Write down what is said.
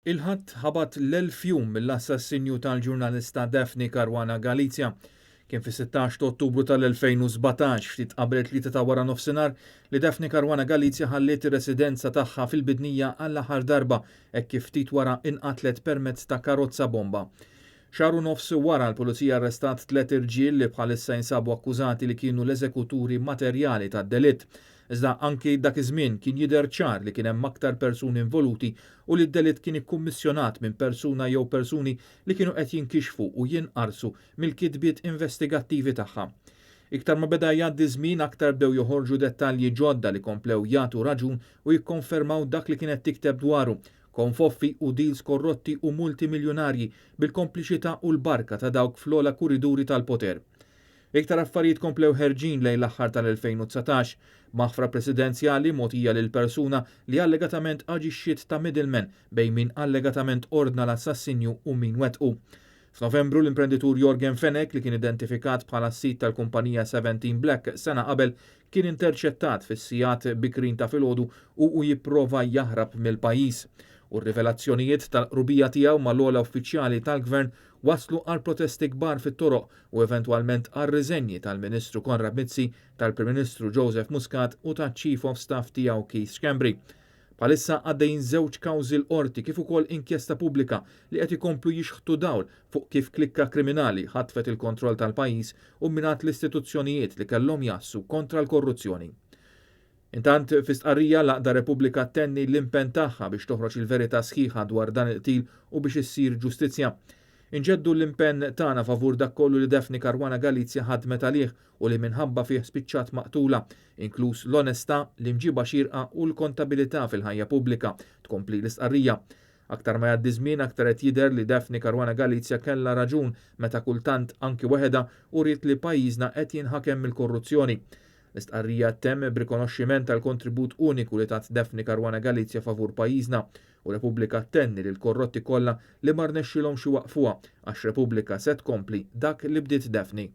Il-Ħadd ħabat l-1000 jum mill-assassinju tal-ġurnalista Daphne Caruana Galizia. Kien fis-16 ta' Ottubru tal-2017, ftit qabel it-3 ta' wara nofsinhar, li Daphne Caruana Galizia ħalliet ir-residenza tagħha fil-Bidnija għall-aħħar darba hekk kif ftit wara inqatlet permezz ta' karozza bomba. Xahar u nofs wara l-Pulizija arrestat tliet irġiel li bħalissa jinsabu akkużati li kienu l-eżekuturi materjali tad-delitt. Iżda anki dak iż-żmien kien jidher ċar li kien hemm aktar persuni involuti u li d-delitt kien ikkummissjonat minn persuna jew persuni li kienu qed jinkixfu u jinqarsu mill-kitbiet investigattivi tagħha. Iktar ma beda jgħaddi ż-żmien aktar bdew joħorġu dettalji ġodda li komplew jagħtu raġun u jikkonfermaw dak li kienet tikteb dwaru, konfoffi u deals korrotti u multimiljunarji bil-kompliċità u l-barka ta' dawk fl-ogħla kuriduri tal-poter. Iktar affarijiet komplew ħerġin lejn l-aħħar tal-2019, b'maħfra presidenzjali mogħtija lil persuna li allegatament aġixxiet ta' middleman bejn min allegatament ordna l-assassinju u min wettqu. F'Novembru l-imprenditur Yorgen Fenech li kien identifikat bħala s-sid tal-kumpanija 17 Black sena qabel kien interċettat fis-sigħat bikrin ta' filgħodu u hu jipprova jaħrab mill-pajjiż. U r-rivelazzjonijiet tal-qrubija tiegħu mal-ogħla uffiċjali tal-Gvern wasslu għal protesti kbar fit-toroq u eventwalment għar-riżenji tal-Ministru Konrad Mizzi, tal-Prim Ministru Joseph Muscat u taċ-Chief of Staff tiegħu Keith Schembri. Bħalissa għaddejjin żewġ kawżi l-Qorti kif ukoll inkjesta pubblika li qed ikomplu jixħtu dawl fuq kif klikka kriminali ħatfet il-kontroll tal-pajjiż u mminat l-istituzzjonijiet li kellhom jgħassu kontra l-korruzzjoni. Intant, fi stqarrija l-Għaqda Repubblika ttenni l-impenn tagħha biex toħroġ il-verità sħiħa dwar dan il-qtil u biex issir ġustizzja. Inġeddu l-impenn tagħna favur dak kollu li Daphne Caruana Galizia ħadmet għalih u li minħabba fih spiċċat maqtula, inkluż l-onestà, l-imġiba xierqa u l-kontabilità fil-ħajja pubblika, tkompli l-istqarrija. Aktar ma jgħaddi żmien aktar qed jidher li Daphne Caruana Galizia kellha raġun meta kultant anki waħedha uriet li pajjiżna qed jinħakem mill-korruzzjoni. L-istqarrija ttemm b'rikonoxximent tal-kontribut uniku li tat Daphne Caruana Galizia favur pajjiżna u Repubblika ttenni lill-korrotti kollha li ma rnexxilhomx iwaqqfuha għax Repubblika se tkompli dak li bdiet Daphne.